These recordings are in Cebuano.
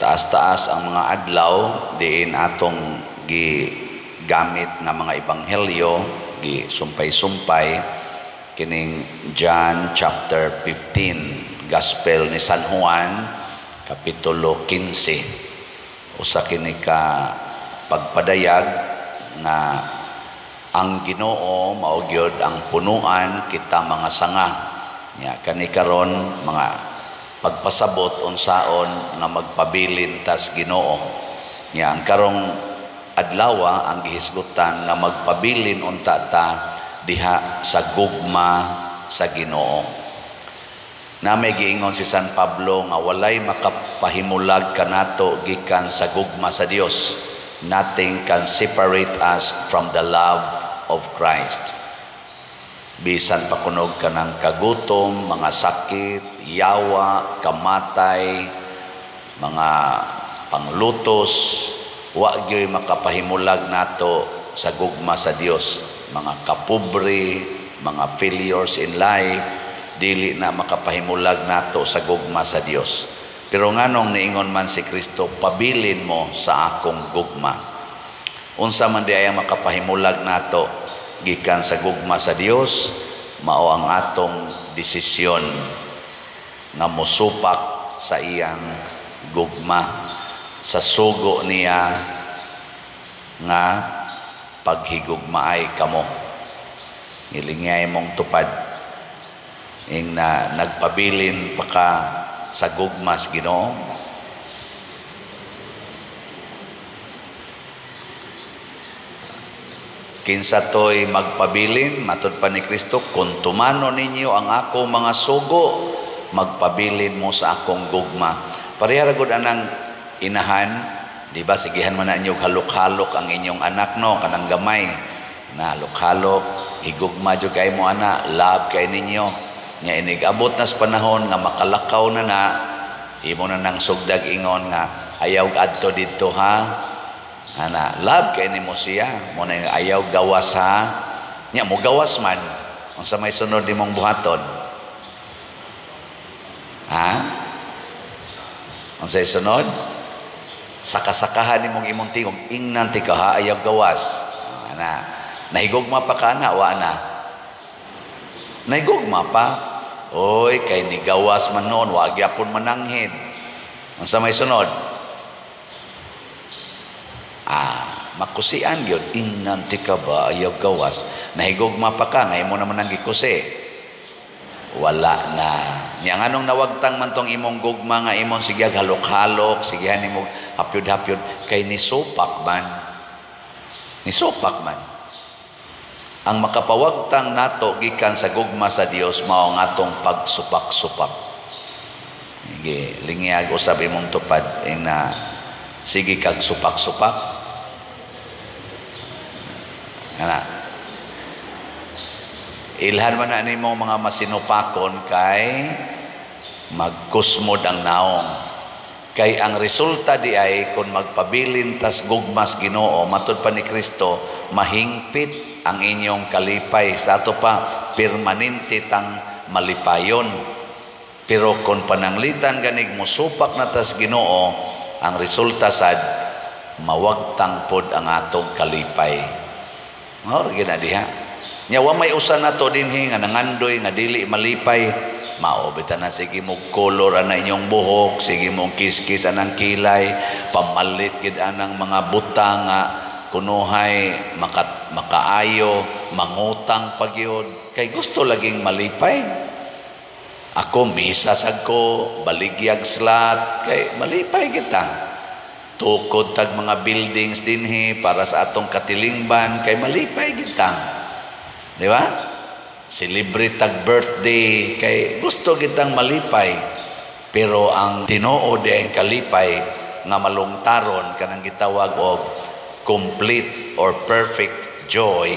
Taas-taas ang mga adlaw diin atong gigamit nga mga ebanghelyo, gi sumpay-sumpay kining John chapter 15, Gospel ni San Juan kapitulo 15. Usa kini ka pagpadayag nga ang Ginoo mao gyud ang punuan kita mga sanga. Nya kani karon mga pagpasabot unsaon nga magpabilin tas Ginoo. Nya ang karong adlawa ang gihisgutan nga magpabilin unta ta diha sa gugma sa Ginoo. Na may giingon si San Pablo nga walay makapahimulag kanato gikan sa gugma sa Dios. Nothing can separate us from the love of Christ. Bisan pa kunog kanang kagutom, mga sakit, yawa, kamatay, mga panglutos, wa gyoy makapahimulag nato sa gugma sa Dios. Mga kapobre, mga failures in life, dili na makapahimulag nato sa gugma sa Dios. Pero nganong niingon man si Kristo, "Pabilin mo sa akong gugma"? Unsa man di ay ang makapahimulag nato gikan sa gugma sa Dios? Mao ang atong desisyon nga mosupak sa iyang gugma, sa sugo niya nga paghigugmaay kamo. Ngilingay mong tupad ing na nagpabilin pa ka sa gugma sa Ginoo. Kinsa to'y magpabilin? Matud pa ni Kristo, "Kung tumano ninyo ang akong mga sugo, magpabilin mo sa akong gugma." Pareha ra gud anang inahan, di ba? Sigihan man na inyo halok-halok ang inyong anak, no, kanang gamay. Na halok-halok, higugma jud kay mo ana, love kay ninyo. Nya inig abot na sa panahon nga makalakaw na na, imo na nang sugdag ingon nga ayaw adto didto ha. Ana, love kay nimo siya, mo na ayaw gawas ha. Nya mo gawas man, unsa may sunod nimong buhaton? Ha? Unsay sunod? Sakasakahan nimong imong tingog, ingnan ti ka ha, ayaw gawas. Ana, nahigugma pa ka na, wa na? Nahigugma pa. Oy, kay ni gawas man noon, wa gyapon mananghid. Unsa may sunod? Ah, makusian gyud, ingnan ti ka ba, ayaw gawas. Nahigugma pa ka, ngayon mo naman ang gikusi. Wala na. Nya nganong nawagtang man tong imong gugma nga imong sige halok-halok, sigihan nimo hapyod-hapyod, kay nisupak man. Nisupak man. Ang makapawagtang nato gikan sa gugma sa Dios mao ang atong pagsupak-supak. Sige, lingyag usab imong tupad ing na sige kag supak-supak. Ana. Ilhan man na nimo mga masinupakon kay magkusmod ang naong. Kay ang resulta di ay kung magpabilin tas gugmas Ginoo, matud pa ni Kristo, mahingpit ang inyong kalipay. Sa ato pa, permanente tang malipayon. Pero kung pananglitan ganig musupak na tas Ginoo, ang resulta sad mawagtang pod ang atong kalipay. Mao ra gyud na diha. Nya wa may usa nato dinhi nga nangandoy nga dili malipay. Mao bitaw na sige mo color ana inyong buhok, sige mo kiskis anang kilay, pamalit gid anang mga butang nga kunuhay makaayo, mangutang pa gyud kay gusto laging malipay. Ako misa sad ko, baligyag slot kay malipay kita. Tukod tag mga buildings dinhi para sa atong katilingban kay malipay kita. Di ba? Celebrate tag birthday kay gusto kitang malipay. Pero ang tinuod ang kalipay nga malungtaron kanang gitawag og complete or perfect joy,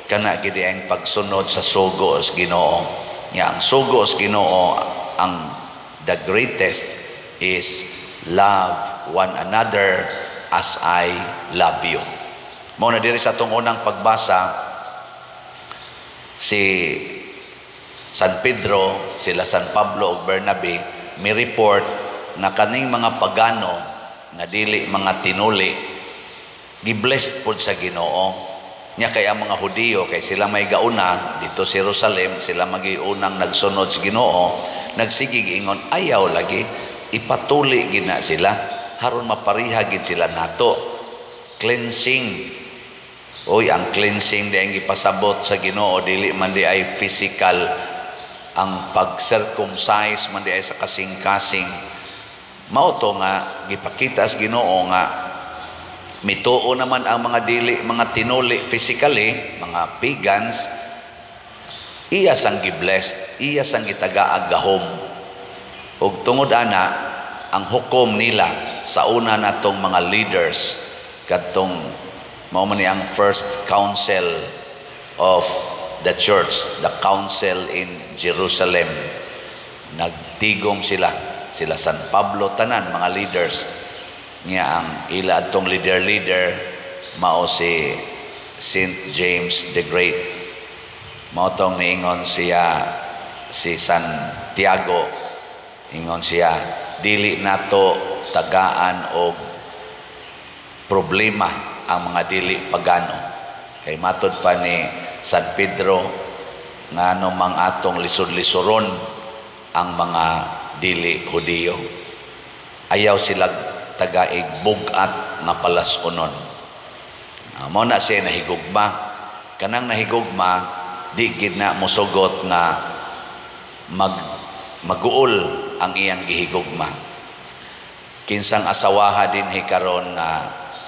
kana gid ang pagsunod sa sugo sa Ginoo. Nga ang sugo sa Ginoo, ang the greatest is love one another as I love you. Mao na diri sa atong unang pagbasa, si San Pedro, sila San Pablo ug Bernabe mi report na kaning mga pagano nga dili mga tinuli, giblessed pod sa Ginoo. Nya kay ang mga Hudiyo, kay sila may gauna dito sa Jerusalem, sila magiunang nagsunod sa Ginoo, nagsigig ingon, "Ayaw lagi, ipatuli gina sila haron mapariha gid sila nato." Cleansing. Oy, ang cleansing di ang gipasabot sa Ginoo, dili man di ay physical. Ang pag-circumcise man di ay sa kasing-kasing. Mao to nga gipakita sa Ginoo nga mituo naman ang mga dili mga tinuli physically, mga pagans, iya sang giblessed, iya sang gitagaag gahom. Ug tungod ana, ang hukom nila sa una natong mga leaders kadtong mao man ni ang first council of the church, the council in Jerusalem. Nagtigom sila, sila San Pablo, tanan mga leaders niya. Ang ila atong leader-leader mao si Saint James the Great. Mao tong niingon siya, si Santiago, ingon siya, "Dili nato tagaan og problema ang mga dili pagano." Kay matod pa ni San Pedro, ngano mang atong lisod-lisoron ang mga dili Hudiyo? Ayaw sila tagaig bug-at nga palas-unon. Mao na siya nahigugma. Kanang nahigugma, di gid na mosugot nga maguol ang iyang gihigugma. Kinsang asawaha dinhi karon nga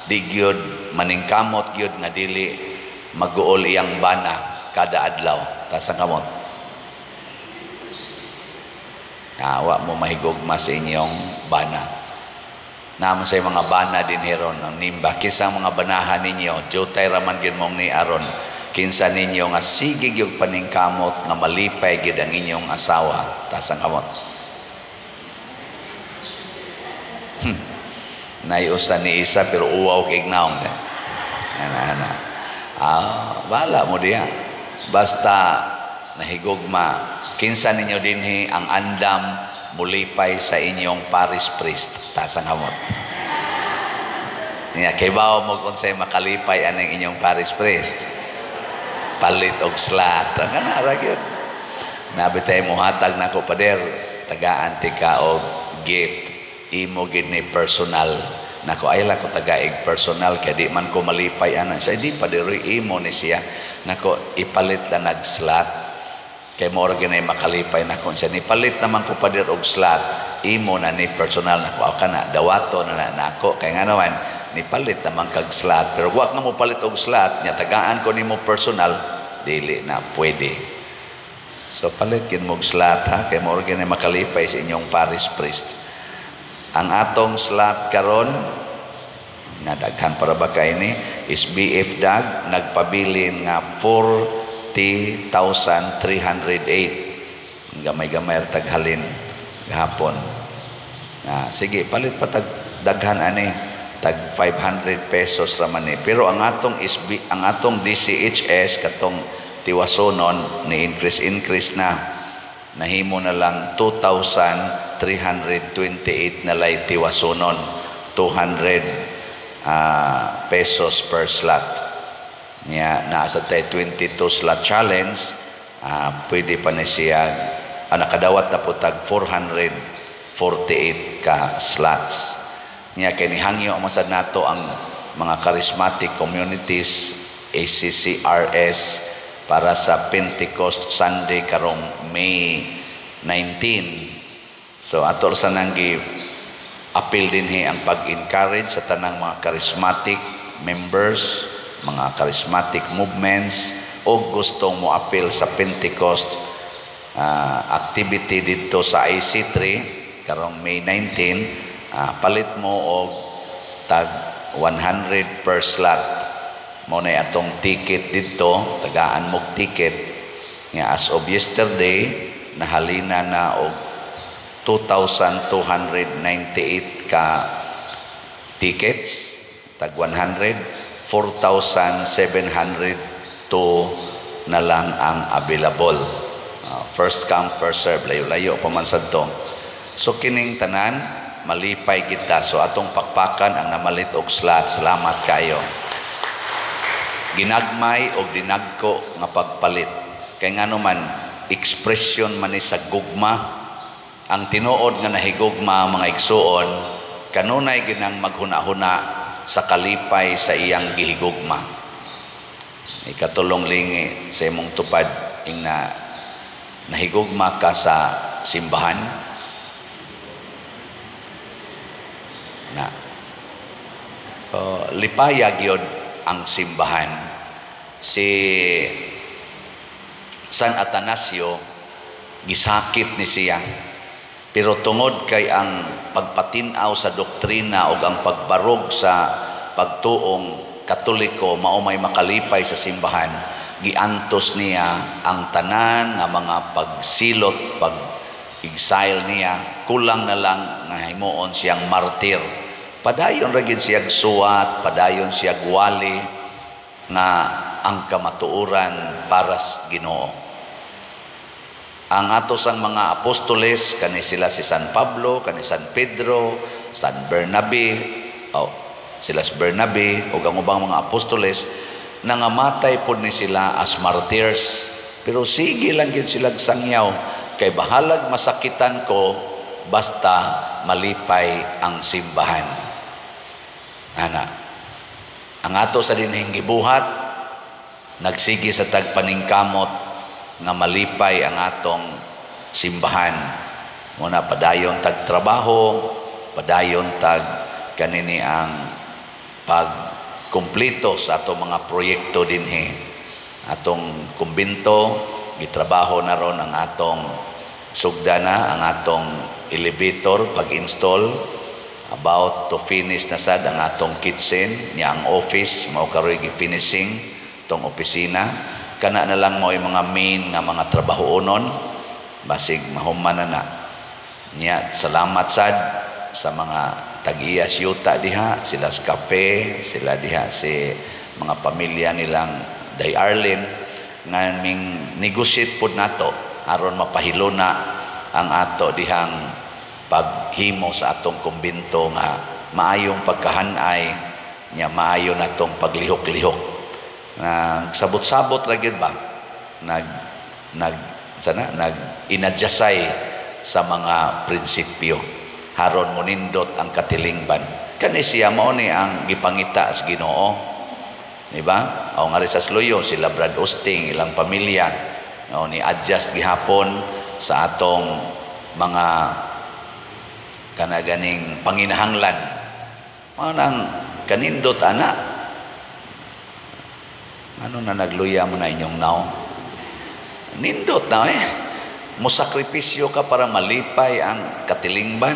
di gyud maningkamot gyud nga dili maguol iyang bana kada adlaw? Taas ang kamot. Wa mo mahigugma sa inyong bana. Naman sa mga bana din heron ng nimba. Kinsa mga banahan ninyo, jutay raman gid mong ni aron. Kinsa ninyo nga sige gyud paningkamot nga malipay gid ang inyong asawa? Taas ang kamot. Naiusa ni isa pero uwaw kay naong. Ana ana. Bala mo diya. Basta nahigugma. Kinsa ninyo dinhi ang andam mulipay sa inyong parish priest? Taas ang kamot. Niya, kay bawo mo kung sa'yo makalipay aning inyong parish priest. Palit og slat. Ang kanara gyud. Nabi tayo muhatag nako, "Pader, tagaan ti ka og gift. Imo gid ni personal." Nako, ay lang ko tagaig personal kay di man ko malipay ana. Siya, "Di pader, imo ni siya." Nako, ipalit lang nag slat. Kay mo ra ginay makalipay nako siya. "Nipalit naman ko, pader, og slat, imo na ni personal." Nako, ka na dawato na na nako. Kay nga naman nipalit naman kag slat, pero wa nga mo palit og slat nya tagaan ko nimo personal, dili na pwede. So palit kin mo og slat ha, kay mo ra ginay makalipay sa inyong parish priest. Ang atong slat karon nga daghan para ba kay ni is BF Dag nagpabilin nga 40,308. Gamay-gamay taghalin gahapon. Sige, palit pa tag daghan ani, tag 500 pesos ra man ni. Pero ang atong SB, ang atong DCHS katong tiwasonon ni increase increase na, nahimo na lang 2,328 na lay tiwasonon, 200 pesos per slot. Nya naa sa tay 22 slot challenge, pwede pa na siya, nakadawat na po tag 448 ka slots. Nya kay nihangyo man sad nato ang mga charismatic communities, ACCRS, para sa Pentecost Sunday karong May 19. So ato sa nang gi appeal dinhi ang pag-encourage sa tanang mga charismatic members, mga charismatic movements o gustong mo appeal sa Pentecost activity dito sa IC3 karong May 19, palit mo og tag 100 per slot. Mo na atong ticket dito, tagaan mo ticket. Nga as of yesterday, nahalina na og 2,298 ka tickets, tag 100, 4,702 na lang ang available. First come, first serve, layo-layo pa man sad to. So kining tanan malipay kita. So atong pakpakan ang namalit og slot. Salamat kayo. Ginagmay og dinagko nga pagpalit. Kay ngano man, expression man ni sa gugma. Ang tinuod nga nahigugma, mga igsuon, kanunay ginang maghuna-huna sa kalipay sa iyang gihigugma. Ikatulong lingi sa imong tupad ing na nahigugma ka sa simbahan na lipaya gyud ang simbahan. Si San Atanasio, gisakit ni siya, pero tungod kay ang pagpatin-aw sa doktrina o ang pagbarog sa pagtuong Katoliko mao may makalipay sa simbahan, giantos niya ang tanan nga mga pagsilot, pag exile niya. Kulang na lang nga himuon siyang martir. Padayon ra gid siyag suwat, padayon siyag wali nga ang kamatuoran para sa Ginoo. Ang atos ang mga apostoles, kani sila si San Pablo, kani San Pedro, San Bernabe, oh, sila si Bernabe o ang ubang mga apostoles, nangamatay pod ni sila as martyrs. Pero sige lang gyud sila sangyaw, kay bahalag masakitan ko basta malipay ang simbahan. Ana, ang ato sa dinhing gibuhat, nagsige sa tagpaningkamot nga malipay ang atong simbahan. Muna padayon tag trabaho, padayon tag kanini ang pagkumpleto sa atong mga proyekto dinhi. Atong kumbinto, gitrabaho na ron ang atong sugdana, ang atong elevator pag-install, about to finish na sad ang atong kitchen, niya ang office, mao karoy gi-finishing tong opisina. Kana na lang mao yung mga main nga mga trabahoonon, basig mahuman na na. Niya, salamat sad sa mga tag-iya yuta diha, sila sa kape, sila diha si mga pamilya nilang Day Arlene, nga ming negotiate pod nato aron mapahilona ang ato dihang paghimo sa atong kumbinto nga maayong pagkahanay nya, maayo natong paglihok-lihok. Nagsabot-sabot ra gyud ba, nag nag sana nag inadjustay sa mga prinsipyo haron monindot ang katilingban. Kani siya mao ni ang gipangita sa Ginoo, di ba? O nga sa Sluyo sila Brad Osting, ilang pamilya, o ni adjust gihapon sa atong mga kanaganing panginahanglan. Mao nang kanindot ana. Ano na nagluya mo na inyong naong? Nindot na eh. Musakripisyo ka para malipay ang katilingban.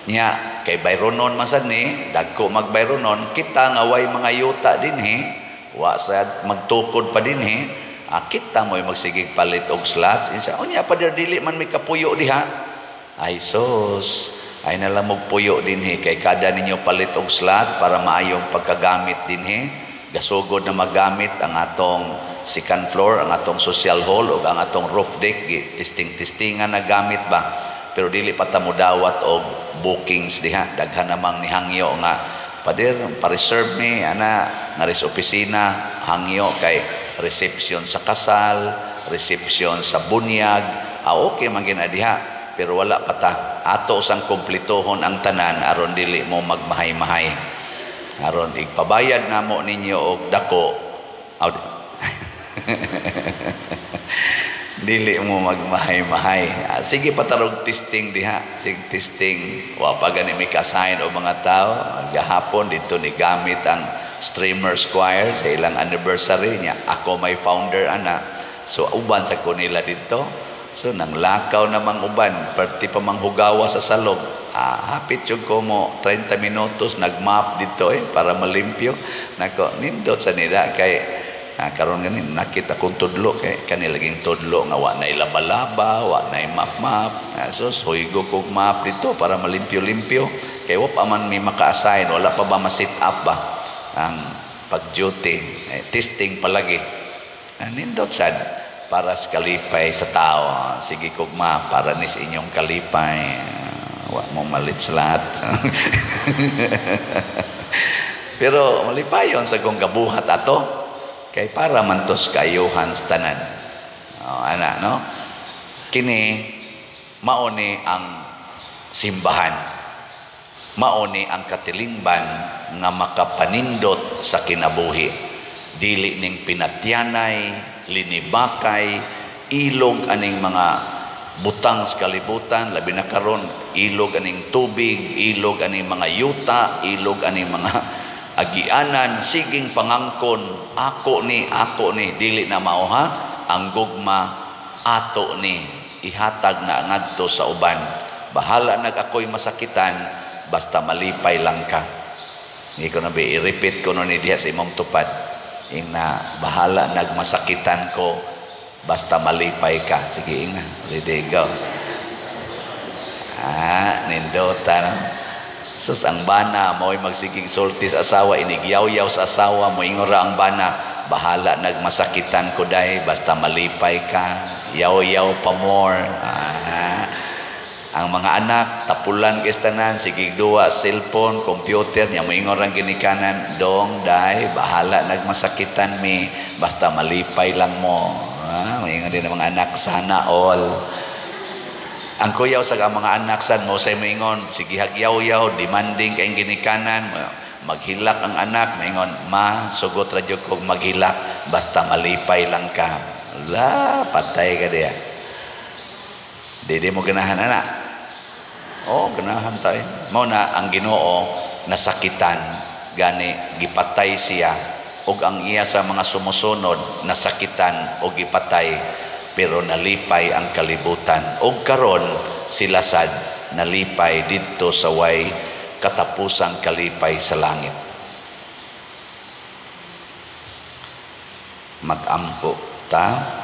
Nya, kay Byronon masad ni, dagko magbayronon, kita nga way mga yuta dinhi, wa sad magtukod pa dinhi, kita mo'y magsigig palit og slots. Insa, unya pa dili man may kapuyo diha. Ay sos, ay nalang magpuyo dinhi kay kada ninyo palit og slot para maayong pagkagamit dinhi. Gasugod na magamit ang atong second floor, ang atong social hall ug ang atong roof deck, testing-testingan na gamit ba. Pero dili pa ta modawat og bookings diha. Daghan namang nihangyo nga pader pa-reserve ni ana nga ris opisina hangyo kay reception sa kasal, reception sa bunyag. Okay man gina diha, pero wala pa ta. Ato sang kumpletohon ang tanan aron dili mo magmahay-mahay. Aron igpabayad namo ninyo og dako. Dili mo magmahay-mahay. Sige patarog testing diha. Sige testing. Wa pa gani may kasign o mga tao. Gahapon dito ni gamit ang Streamers Choir sa ilang anniversary niya. Ako may founder ana. So uban sa ko nila dito. So nanglakaw namang uban, perti pa manghugawa sa salog. Hapit jud ko mo 30 minutos nagmap dito para malimpyo. Nako nindot sa nila kay karon gani nakita kong tudlo kay kani laging tudlo nga wa nay laba-laba, wa nay map-map. So huygo kog map dito para malimpyo-limpyo kay wa pa man may maka-assign, wala pa ba ma-set up ba ang pag-duty, testing palagi. Nindot sad para sa kalipay sa tao. Sige kugma para nis inyong kalipay. Wa mo malit sa lahat. Pero malipayon sa kong gabuhat ato kay para man tos kaayuhan sa tanan. Oh, ana, no? Kini mao ni ang simbahan. Mao ni ang katilingban nga makapanindot sa kinabuhi. Dili ning pinatyanay, linibakay, ilog aning mga butang sa kalibutan, labi na karon ilog aning tubig, ilog aning mga yuta, ilog aning mga agianan, siging pangangkon, ako ni, ako ni. Dili na mao, ha. Ang gugma, ato ni, ihatag na ngadto sa uban. Bahala nag ako'y masakitan, basta malipay lang ka. Hindi ko na ba, i-repeat ko no ni diha sa imong tupad. Ing na, bahala nagmasakitan ko, basta malipay ka. Sige, ing na. Ready, go. Ah, nindota, no? Sus, ang bana, mo'y magsigig sulti sa asawa, inigyaw-yaw sa asawa, moingon ra ang bana, "Bahala nagmasakitan ko dahi, basta malipay ka, yaw-yaw pa more." Ah, ang mga anak, tapulan kay tanan, sige duwa, cellphone, computer, nya moingon rang ginikanan, "Dong, day, bahala nagmasakitan mi, basta malipay lang mo." Ah, moingon din ang mga anak, sana all. Ang kuyaw sa mga anak sad mo say moingon, sige hagyaw-yaw, demanding kay ginikanan, maghilak ang anak, moingon, "Ma, sugot ra jud kog maghilak, basta malipay lang ka." La, patay ka diya. Di mo ganahan ana. Oh, ganahan tayo. Mao na ang Ginoo nasakitan, gani gipatay siya ug ang iya sa mga sumusunod nasakitan og gipatay, pero nalipay ang kalibutan og karon sila sad nalipay didto sa way katapusang kalipay sa langit. Magampo ta.